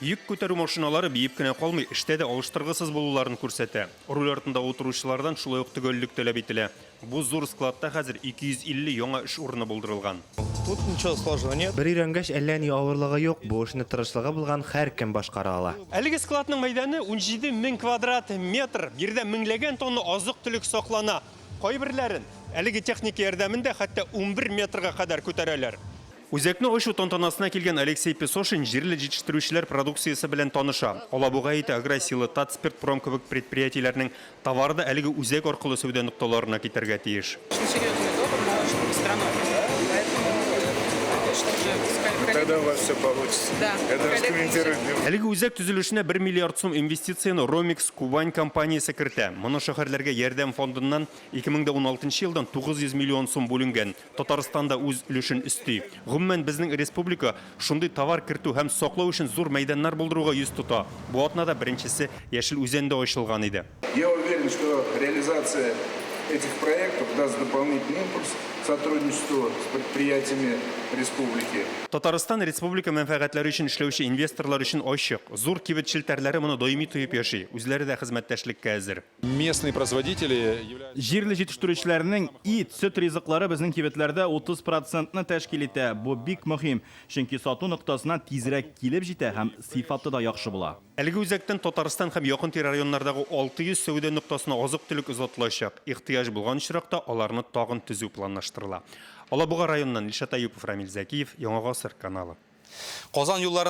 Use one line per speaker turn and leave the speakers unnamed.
Йөк күтәрү машиналары биеп кенә калмый, эштә дә алыштыргысыз булуларын күрсәтә. Руль артында утыручылардан шулай ук төгәллек таләп ителә. Бу зур складта хәзер 250 яңа эш урыны булдырылган.
Тут ничего сложного нет.
Бер өйрәнгәч, әллә ни авырлыгы юк, бу эшне тырышлыгы булган һәркем башкара ала.
Әлеге складның мәйданы 17 мең квадрат метр. Биредә меңләгән тонна азык-төлек саклана. Кайберләрен әлеге техника ярдәмендә хәтта 11 метрга кадәр күтәрәләр. Үзәкне ачу тантанасына килгән Алексей Песошин җирле җитештерүчеләр продукциясе белән таныша. Алабуга ите, Агросила, Татспиртпром кебек предприятиеләрнең товары да әлеге үзәк аркылы сәүдә нокталарына китәргә тиеш. Әлеге үзәк төзелешенә бер миллиард сум инвестицияне Ромикс Кубань компаниясе кертә. Моны шәһәрләргә ярдәм фондыннан 2016 елдан 900 миллион сум бүленгән. Татарстан да үз өлешен өсти. Гомумән, безнең республика шундый товар кертү һәм саклау өчен зур мәйданнар булдыруга йөз тота. Бу атнада беренчесе Яшел Үзәндә ачылган иде.
Я уверен, что реализация этих проектов даст дополнительный импульс сотрудничеству с предприятиями республики.
Татарстан республика мәнфәгатьләре өчен эшләүче инвесторлар өчен ачык. Зур кибет челтәрләре моны даими тоеп яши, үзләре дә хезмәттәшлеккә әзер.
Местные производители являются.
Җирле җитештерүчеләрнең ит, сөт ризыклары безнең кибетләрдә 30 процентны тәшкил итә. Бу бик мөһим, чөнки сату ноктасына тизрәк килеп җитә һәм сыйфаты да яхшы була.
Әлеге үзәктән Татарстан һәм якын-тирә районнардагы 600 сәүдә ноктасына азык-төлек озатылачак. Ихтыяҗ булган очракта, аларны тагын төзү планлаштырыла. Алабуга районыннан Илшат Әюпов, Рамил Зәкиев, Яңа Гасыр каналы.
Казан юллары.